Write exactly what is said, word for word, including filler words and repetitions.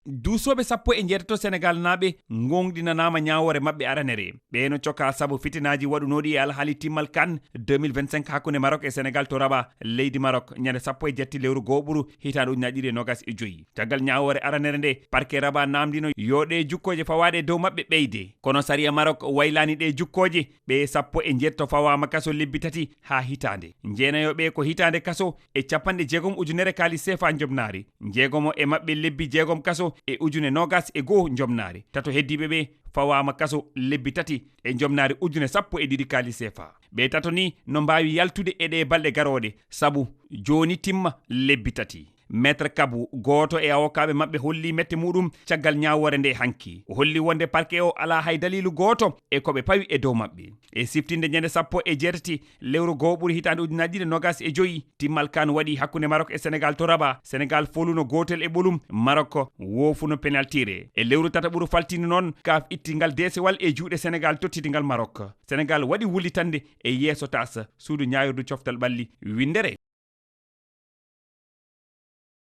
Duusooɓe sappo e njeetato Senegaalnaaɓe ngoongɗinanaama ñaawoore maɓɓe aranere. Ɓee no cokaa sabu fitinaaji waɗunooɗi e alhaali timmal kan deux mille vingt-cinq hakkunde Maroc e Senegaal to Rabat, leydi Maroc, ñande sappo e jetti lewru gooɓuru hitaande ujunaaji ɗiɗi e noogas e joyi. Caggal ñaawoore aranere nde, parquet Rabat naamndino yo ɗee jukkooje fawaaɗe e dow maɓɓe ɓeyde. Kono sariya Maroc waylaani ɗee jukkooje. Ɓee sappo e njeetato fawaama kaso lebbi tati haa hitaande. Jeenayo ɓee ko hitaande kaso e capanɗe jeegom ujunere kaalis seefa njomnaari. Njeegomo e maɓɓe lebbi jeegom kaso e ujune noogas e goo njomnaari. Tato heddiiɓe ɓee fawaama kaso lebbi tati e njomnaari ujune sappo e ɗiɗi kaalis seefa. Ɓee tato nii no mbaawi yaltude e ɗee balɗe garooɗe, sabu jooni timma lebbi tati. Maître Kabu, gooto e awokaaɓe maɓɓe, holli mette muuɗum caggal ñaawoore nde hanki. O holli wonde parquet o alaa hay daliilu gooto e ko ɓe pawi e dow maɓɓe. E siftinde ñande sappo e jeetati lewru gooɓuru hitaande ujunaaji ɗiɗi e noogas e joyi, timmal kan waɗi hakkunde Maroc e Senegaal to Rabat. Senegaal foluno gootel e ɓolum, Maroc woofuno penaltiire. E lewru tataɓuru faltiinde noon, kaaf itti ngal deesewal e juuɗe Senegaal, tottidi ngal Maroc. Senegaal waɗi wullitannde e yeeso tas suudu ñaawirdu coftal ɓalli winndere.